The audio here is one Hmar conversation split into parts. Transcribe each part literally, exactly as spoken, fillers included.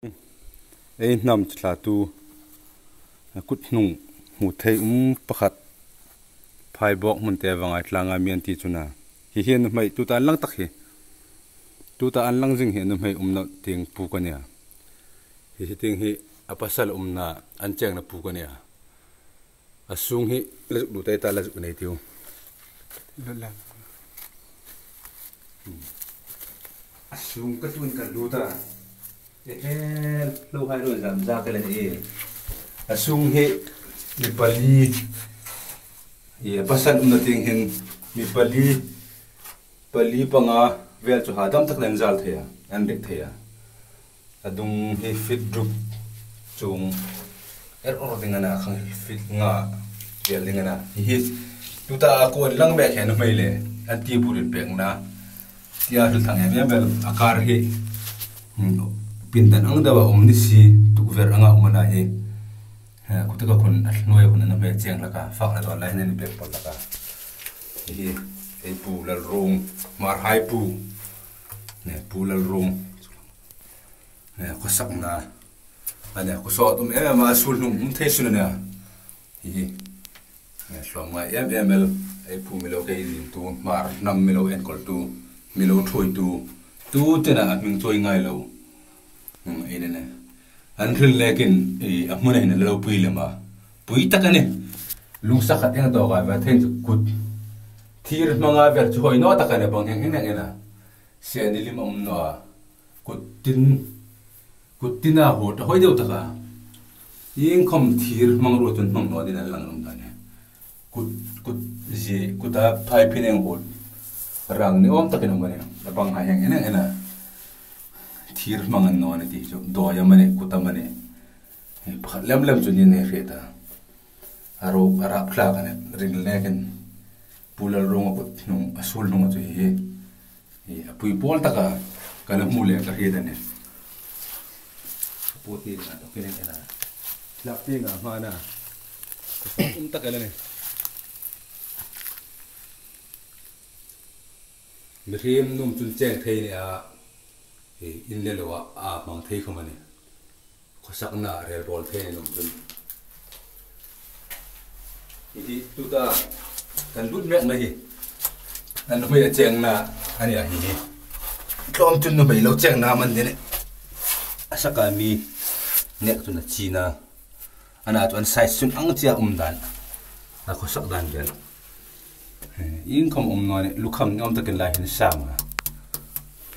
Ei hnam thlatu, a kut hnung hmu thei um pakhat, Phaibawk hmun te Vangai tlanga mi an ti chu a nih. Hi hi a nuhmei tuta an lang tak hi. Tuta an lang zing hi a nuhmei umna tieng puk a nih a. Hi hi tieng hi a pasal umna an chengna puk a nih a. A sung hi la zuk lut ei ta, la zuk nei tiu. Lut lang. A sung ka tun ka lut a. E hel lo hai ro zam za ka len e. A sung hi mi pali. E pasal umna tieng hin mi pali. Pali panga vel chu hadam tak an zal thei a. An rik thei a. A dung hi fit ruk chung er or ding a nih a, khang hi fit nga vel ding a nih a. Hi hi tuta a kuon lang mek hi a nuhmei le an ti burin pekna. Tia hril thang em em el a kar hi. Hmm, pindan ang deuha um ni si tukver anga um a nih hi. Ha, kuta ka khun a hnuoi khun a nuhmei cheng hlak a. Fak la dawn lai hin a ni pek pol hlak a. Hi hi, ei Pu Lalrung, Hmarhai Pu. Ne, Pu Lalrung. Ne, khawsakna. A nih, khawsawt um em em a, sul hnung um thei sun a nih. Hi hi. Ne, hlawm ngai em em el, ei pu mi lo kei lim tu, Hmar hnam mi lo enkawl tu, mi lo thuoi tu, tu tina a hming chawi ngai lo. Hmm, ei ne ne. An hril lekin, i, a hmun a hin a lo pui lem a. Pui tak a nih. Lungsa khat eng dawk a ve thei chu kut. Thir hmanga ver chu hoi naw tak a nih, bang heng heng heng a nih. Sia ni lim a um naw a. Kut tin, kut tina hut a hoi deu tak a. Iengkhom thir hmang ruot chun hmang naw ding an lang rum ta nih. Kut, kut zie, kuta phai phin eng hut. Rang ni awm takin a um a nih. A bang hai heng heng heng a nih. Thir hmang a ni naw ni ti chu, dawi am a nih, kut am a nih. Hi pakhat lem lem chu ni nei hre ta. A ro, a rak thlak a nih, ring lekin. Pu Lalrung a kut hnung, a sul hnung a chu hi hi. Hi, a pui pawl taka, ka la hmu le ka hriet a nih. A pu ti nga, to kine kina. Hlak ti nga hma na. Um tak a la nih. Mihriem nuom chun cheng thei ni a, hi, in le lo a, a hmang thei khom a nih. Khawsakna rel bawl thei ni nuom chun. Hi hi, tuta kan lut mek na hi. An hmei a chengna a nih a hi hi. Tlawm chun nuhmei lo chengna man ding a nih. A saka mi nek chun a china. A na chu an size chun ang chia um dan. A khawsak dan vel. Eh, iengkhom um naw ni, lukham ni awm takin lai hin sang a.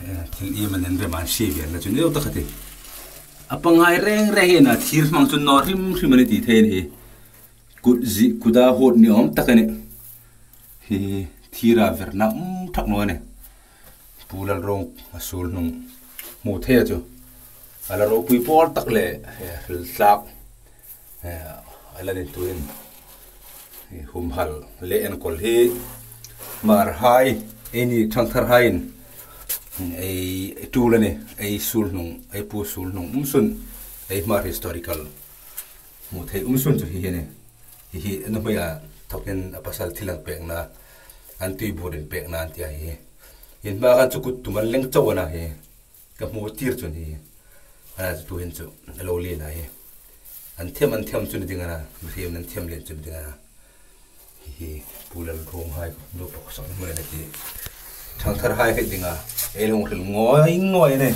Eh, thil iem an rem an si vel na chu ni lo tak a ti. A pangngai reng reng hi a na, thir hmang chu naw hrim hrim a ni ti thei a nih. Kut zie, kuta hut ni awm tak a nih. Hi thira verna um thak naw a nih. Pu Lalrung a sul hnung hmu thei a chu. A la ropui pawl tak le, eh, hril thlak. Eh, a la nin tuin, eh, humhal le enkawl hi Hmarhai, eini Thangtharhaiin, ei tul a nih, ei sul hnung, ei pu sul hnung um sun, ei Hmar historical hmu thei um sun chu hi hi a nih. Hi hi, a nuhmei a thokin a pasal thil an pekna, an tui burin pekna an ti a hi. Hin hma khan chu kut tum an leng chau a na hi. Ka hmu tir chun hi. A na chu tuhin chu a lo lien a hi. An thiam, an thiam chu ni ding a na, mihriem an thiam lien chu ni ding a na. Hi hi, Pu Lalrung hai, nu pawh sang hmun a ti. Thangtharhai hriet ding a, ei lo hril ngoi ngoi a nih.